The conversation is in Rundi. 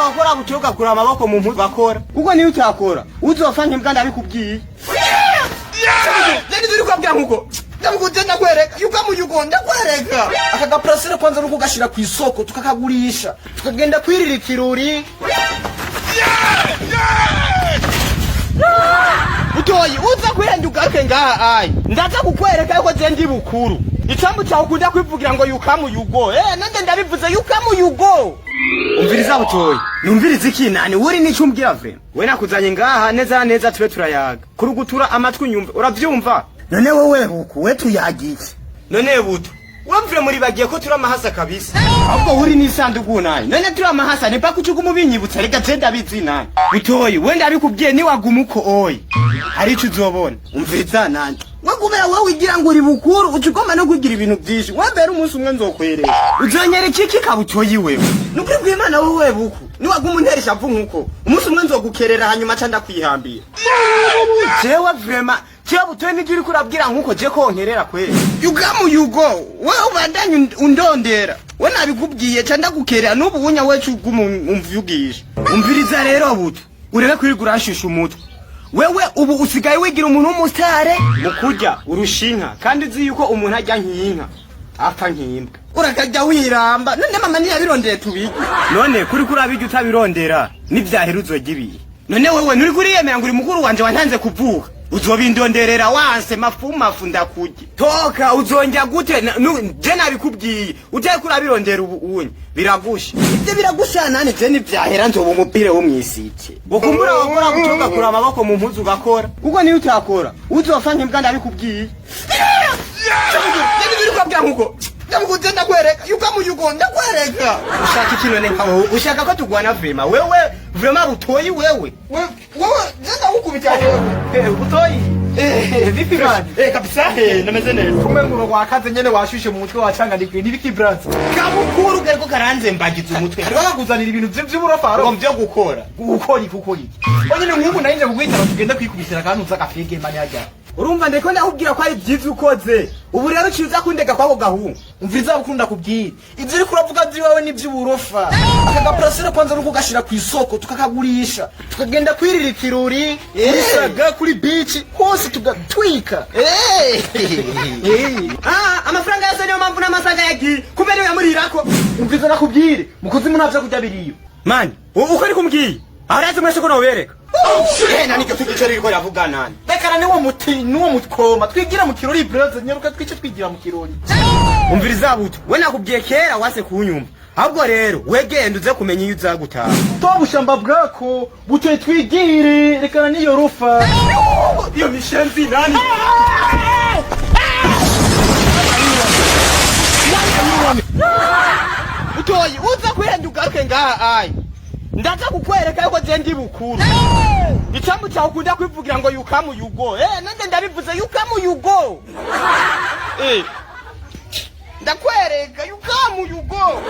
Wakora butoka kura amaboko mu mpuzu bakora, kuko niyo utakora uzopfa nk'imbwa, ndabikubwiye. Jeni turi kwabwira nkuko ndamukuze, ndakwereka yuko mu yuko ndakwereka. Aka gaparasera kwanza nuko gashira ku isoko, tukakagurisha, tukagenda kwirira ikirori. Butoyi, uza kwihenda ugaruke ngaha ayi, ndaza kukwereka yuko je ndi bukuru. Icambu cyawe ukunda kwivugira ngo yukamu yugo, nanje ndabivuze, yukamu yugo. Umviriza Butoyi, numviriza iki nani uri nico umbwira? Vraiment, we nakuzanye ngaha neza na neza tube turayaga, kurugutura amatwi nyumve, uravyumva? None wowe buku, we tuyagiye? None buto, wamvire muri bagiye ko turi amahasa kabisa, ahubwo uri n'isanduku nayo. None turi amahasa ni paka ucuga umubinyibutsa? Reka je ndabizi nani. Butoyi, we ndabikubwiye, niwaguma uko oyi hari ico uzobona. Umviriza nanje, we kubera wowe wigira ngo uri bukuru, uca ugomba no kugira ibintu byinshi. Wambere umunsi umwe nzokwereka, uzonyereka iki kabutoyi wewe? Nukuri bw'Imana, wowe buku, niwaguma untera ishavu nkuko, umunsi umwe nzogukerera, hanyuma ca ndakwihambira. Jewe vraiment, jewe Butoyi, nivyo uriko urabwira nkuko je konkerera kweli. Yugamu yugo, wewe ubandanye undondera, we nabikubwiye, ca ndagukerera n'ubu bunya we cuguma umvugisha. Umviriza rero buto, urebe kwirirwa urashusha umutwe. Wewe ubu usigaye wigira umuntu w'umusitare mu kurya urusha inka, kandi uzi yuko umuntu arya nk'inka apfa nk'imbwa. Urakajya wiramba. None mama ntiyabirondeye tubirye? None kuri kurabirya utabirondera, nivyahera uzorya ibihe? None wewe nturi kuriyemera ngo uri mukuru wanje wantanze kuvuka? Uzobindonderera wanse mafu mafu ndakurya toka. Uzongera gute? Je nabikubwiye, utaye kurabirondera ubu unye biragusha. Ivyo biragusha nane, je nivyahera nzoba umupira wo mw'isite. Ukumbura wakora gutoka kura amaboko mu mpuzu ugakora, kuko niyo utakora uzopfa nk'imbwa, ndabikubwiye. Jeni turi kwabwira nkuko ndamukuze, ndakwereka yuko mu yugo ndakwereka. Ushaka iki none nka wowe? Ushaka ko tugwana vraiment wewe? Vraiment Butoyi, wewe. Wewe je ndagukubita wewe. Butoyi, vipi man? Kabisa, nameze neza. Kumwe ngo wakaze nyene, washushe mu mutwe, wacanganikiwe n'ibiki brother? Kabukuru kariko karanze mbagiza umutwe. Hariho bakuzanira ibintu vy'uburofaro. Ngo mvyo gukora. Gukora iki? Gukora iki? Onyene nk'ubu nari kuguhitana tugende kwikubitira kandi uza agafege mani hajya. Urumva, ndeko ndakubwira ko ari byiza ukoze. Ubu rero uciza kundega kwako gahungu. Umviriza bukunda kubwira, ivyo uriko uravuga vy'iwawe n'ivy'uburofa. Aka gaparasera kwanza nuko gashira ku isoko, tukakagurisha, tukagenda kwirira ikirori kuri saga, kuri beach hose tugatwika. Ah, amafaranga yose, niyo mpamvu n'amasaga yagiye kumbe niyo yamurirako. Umviriza nakubwire, mukuzimu ntavyo kurya biriyo. Mani, uko ari kumbwiye arazi mwese ko nobereka nani icyo tugice ririko ravuga nani? Rekana niwo muti niwo mukoma, twigira mu kirori brother, nyaruka twice twigira mu kirori. Umviriza buto, we nakubwiye kera wase kunyumva. Ahubwo rero wegenda uze kumenya iyo uza gutaha. Toba ushamba bwako butoye, twigire, rekana niyo rufa. Iyo mishenzi nani? Butoyi, uza kwihenda ugaruke ngaha ayi, ndaza kukwereka yuko je ndi bukuru. Icambu cyawe ukunda kwivugira ngo yukamu yugo, nanje ndabivuze, yukamu yugo. Ndakwereka yukamu yugo.